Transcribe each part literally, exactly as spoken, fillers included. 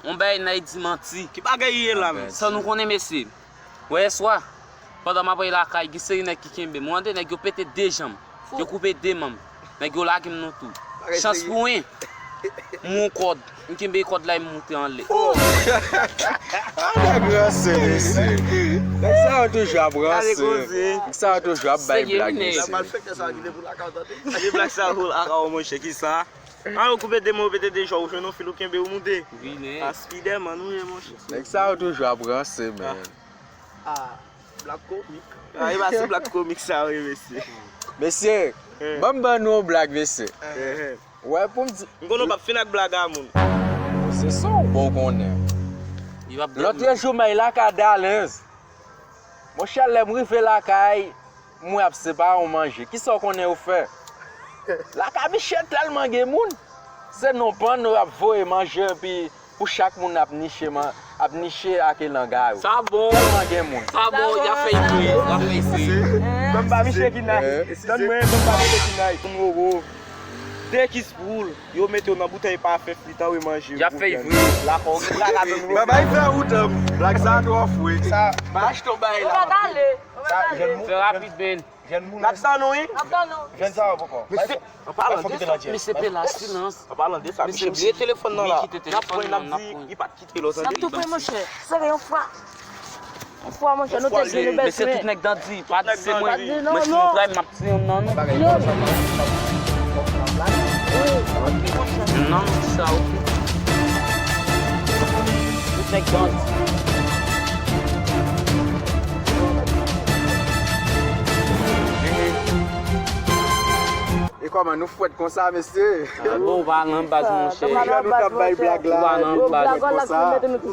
On bagay nèg di manti. Ki bagay li ye la menm? Sa nou konnen, mesye. Wè, yèswa, pandan m ap ale lakay, gen seri nèg ki kenbe m. Ou tande, nèg yo pete de janm. Yo koupe de manm. Nèg yo lage m nan tou. Chans pou mwen, m yon kòd. M kenbe kòd la, m moute anlè. Oh! Ah, nèg ranse, mesye. Nèg sa yo toujou ap ranse. Nèg sa yo toujou ap bay blag, mesye. Malfektè sa yo ki te pou lakay, tande. Gade blag sa yo pou lakay, monchè, ki sa? Ah, ou koupe de men, ou pete de janm, ou jwenn yon fil, ou kenbe, ou moute. Vini. Ah, Spiderman ou ye, monchè. Nèg sa yo toujou ap ranse, men. Ah, blag komik. Ah, e pa se blag komik sa, wi, mesye. Mesye, ban m ban nou yon blag, mesye. Eh, eh. Wè, pou m di. M konnen w p ap fin ak blag a moun. Se sa w bon konnen. Lòt jou, m al lakay Dalens. Monchè, lè m rive lakay, m wè ap separe yon manje. Kisa w konnen yo fè? Lakay misye tèlman gen moun, se nan panno y ap voye manje, epi pou chak moun ap niche, ap niche ak lang a yo. Sa bon. Tèlman gen moun. Sa bon, y ap fè fri, y ap fè fri. Ban m ba misye kinay. Donn mwen, ban m ba misye kinay. Yon euro. De kis poul, yo mete yo nan boutèy pafen, frit an, wi, manje. Y ap fè fri. Lakay, ou gen blag a donn. Babay fè wout, blag sa twò fre. Sa, m achte yon bagay la. Fè rapid, men. Jèn moun. N ap tann ou, wi. N ap tann ou. Jèn sa yo poko. Mesye, an palan de sa, mesye, pe la silans. An palan de sa, mesye, bliye telefòn nan la. N ap pran, n ap pran. Li pa t kite lòt. N ap tou pran, monchè. Sere yon fwa. Yon fwa, monchè, nou te di nou bezwen. Mesye, tout nèg dan di, pa di se mwen. Mwen, si nou tray, m ap tiye youn nan nou. Non, non, sa, ok. Tout nèg dan di. E kòman nou fwèt konsa, mesye? Ah, bon, ou pa nan baz, monchè. Ou pa nan baz, monchè. Ou pa nan baz.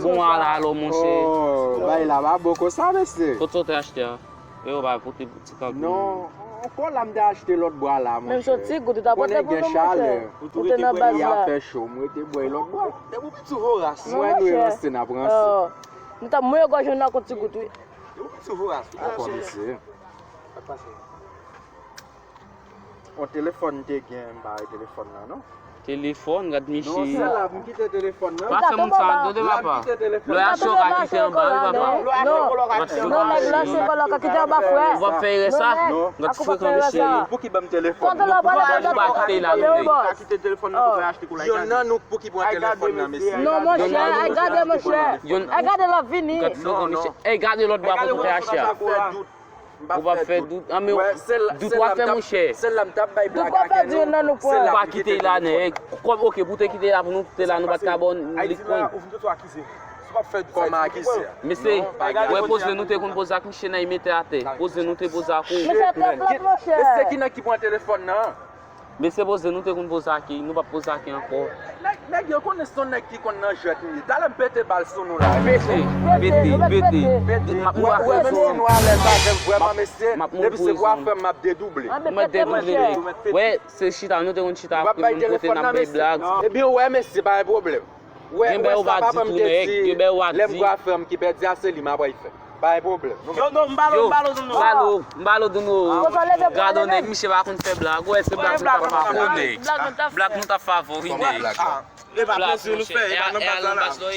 Bon, ala alò, monchè. Oh, bay la pa bon konsa, mesye. Kot sa w te achte a? E ou pa pote ti kankou? Non, ankò la m te achte lòt bwa la, monchè. Menm se ti gout ou ta pote pou nou, monchè. Ou te nan baz la. Fè cho, m rete bwè lòt bwa. Depi w piti voras. Mwen nou ranse, n ap ranse. Nou ta mwen gòj nou nan kont ti gout, wi. Depi w piti voras. Ankò, mesye. Sa k pase? On telefòn m te gen, m pa wè telefòn nan, non. Telefòn, gad misye. Non, sèl la, m kite telefòn nan. Pa fè moun sa, tande papa. Lè a cho ka kite anba, wi, papa. Non, non, nèg lè a cho ka kite anba, frè. Ou p ap fè erè sa? Non, gad frekan misye. Pou ki ban m telefòn nan? Ou pa kite la, non. Ka kite telefòn nan pou fè achte kou la. Youn nan nou pou ki pran telefòn nan, mesye. Non, monchè, ay gade, monchè. Ay gade lòt vini. Gad frekan misye. Ey, gade lòt bwa kote w fè achte a. Ou p ap fè dout. An, men dout w ap fè, monchè. Sèl la m t ap bay blag a kè nou. Ou pa kite la, nèg. Kòm, ok, pou te kite la, pou nou kite la, nou pa t ka ba w li kwen. Kòman akize? Mesye, wè poze nou te konn poze ak misye nan, li mete atè. Poze nou te poze ak ou. Mesye, ki nan ki pran telefòn nan? Mesye, poze nou te konn poze ak li, nou p ap poze ak li ankò. Nèg, nèg yo konnen se yon nèg ki konn nan jwèt li ye. Talè m pete bal sou nou la. Pete, pete, pete. M ap moute. Wè, wè, menm si nou alèz avè m vrèman, mesye, depi se bwa fè m, m ap dedouble. M ap dedouble, nèg. Wè, se chita, nou te konn chita ap kote n ap bay blag. Ebyen, wè, mesye, pa gen pwoblèm. Wè, wè, sa papa m te di, lè m gwa frè m ki pèdi a, se li m ap fè. Pa gen pwoblèm. Yo, non, m ba l, m ba l, non. M ba l, m ba l, non. Gade nèg, misye pa konn fè blag. Wè, se blag nou t ap fè avè w, nèg. Blag nou t ap fè avè w, wi, nèg. E pa plezi nou fè, e pa nan baz la.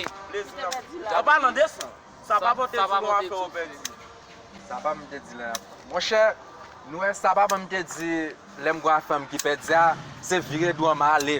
An palan de sa, sa pa pote sou nou afè w pèdi. Sa pa m te di la. Monchè, nou wè sa papa m te di, lè m gwa frè m ki pèdi a, se vire dwòm ale.